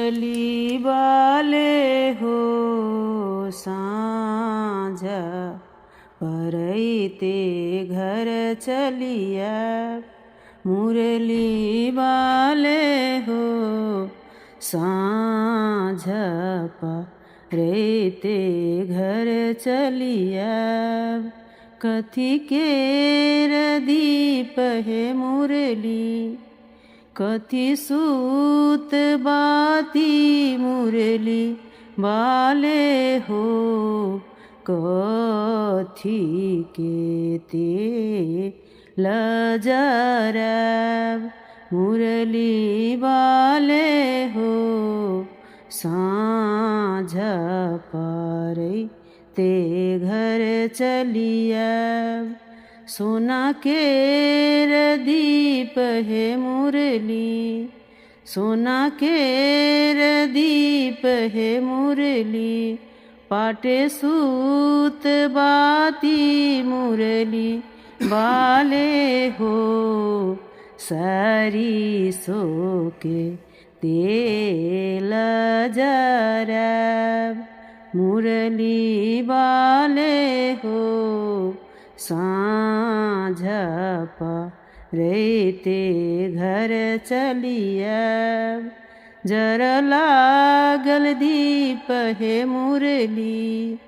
मुरली वाले हो साँझ परैते घर चलिया। मुरली वाले हो साँझ परैते घर चलिया। कथी केर दीप हे मुरली, कथी सूत बाती मुरली वाले हो। कथी के तेल जरब मुरली वाले हो साँझ परैते घर चलिया। सोना केर दीप हे मुरली, सोना केर दीप हे मुरली, पाटे सूत बाती मुरली वाले हो। सरिसो के तेल जरब मुरली वाले हो साँझ परैते घर चलिया। जर लागल दीप हे मुरली,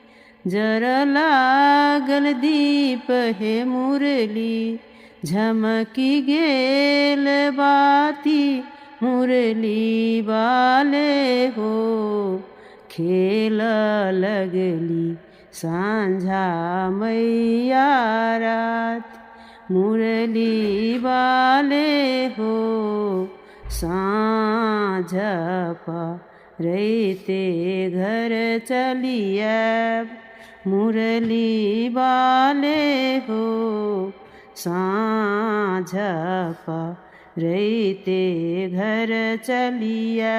जर लागल दीप हे मुरली, झमकी गेल बाती मुरली वाले हो। खेल लगली साँझा मैया रात मुरली वाले हो साँझ परैते घर चलिया। मुरली वाले हो साँझ परैते घर चलिया।